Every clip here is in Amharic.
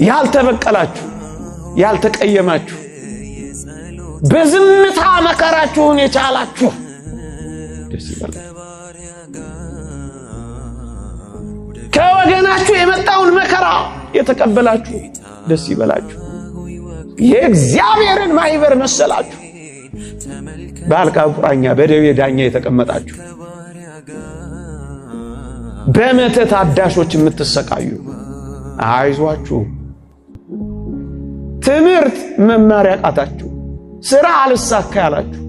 ያልተበቀላችሁ፣ ያልተቀየማችሁ፣ በዝምታ መከራችሁን የቻላችሁ ደስ ይበላችሁ። ከወገናችሁ የመጣውን መከራ የተቀበላችሁ ደስ ይበላችሁ። የእግዚአብሔርን ማኅበር መሰላችሁ። በአልጋ ቁራኛ በደዌ ዳኛ የተቀመጣችሁ፣ በመተት አዳሾች የምትሰቃዩ አይዟችሁ። ትምህርት መማር ያቃታችሁ፣ ስራ አልሳካ ያላችሁ፣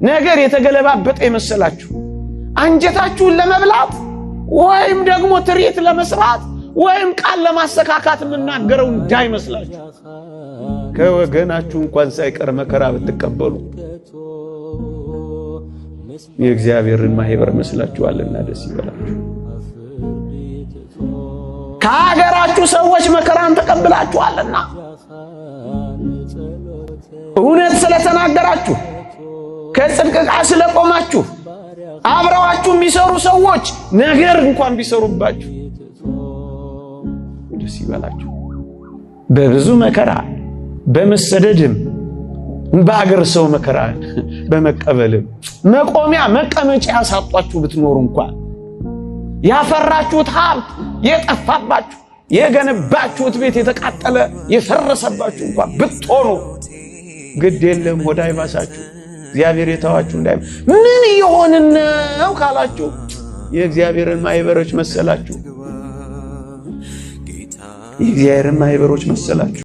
ነገር የተገለባበጠ የመሰላችሁ፣ አንጀታችሁን ለመብላት ወይም ደግሞ ትርኢት ለመስራት ወይም ቃል ለማሰካካት የምናገረው እንዳይመስላችሁ። ከወገናችሁ እንኳን ሳይቀር መከራ ብትቀበሉ የእግዚአብሔርን ማኅበር መስላችኋልና ደስ ይበላችሁ። ከሀገራችሁ ሰዎች መከራን ተቀብላችኋልና እውነት ስለተናገራችሁ፣ ከጽድቅ ጋር ስለቆማችሁ፣ አብረዋችሁ የሚሰሩ ሰዎች ነገር እንኳን ቢሰሩባችሁ ደስ ይበላችሁ። በብዙ መከራ በመሰደድም በአገር ሰው መከራ በመቀበልም መቆሚያ መቀመጫ ያሳጧችሁ ብትኖሩ እንኳን፣ ያፈራችሁት ሀብት የጠፋባችሁ፣ የገነባችሁት ቤት የተቃጠለ የፈረሰባችሁ እንኳን ብትሆኑ ግድ የለም፣ ሆድ አይባሳችሁ። እግዚአብሔር የተዋችሁ እንዳይ ምን እየሆንን ነው ካላችሁ የእግዚአብሔርን ማኅበሮች መሰላችሁ። የእግዚአብሔርን ማኅበሮች መሰላችሁ።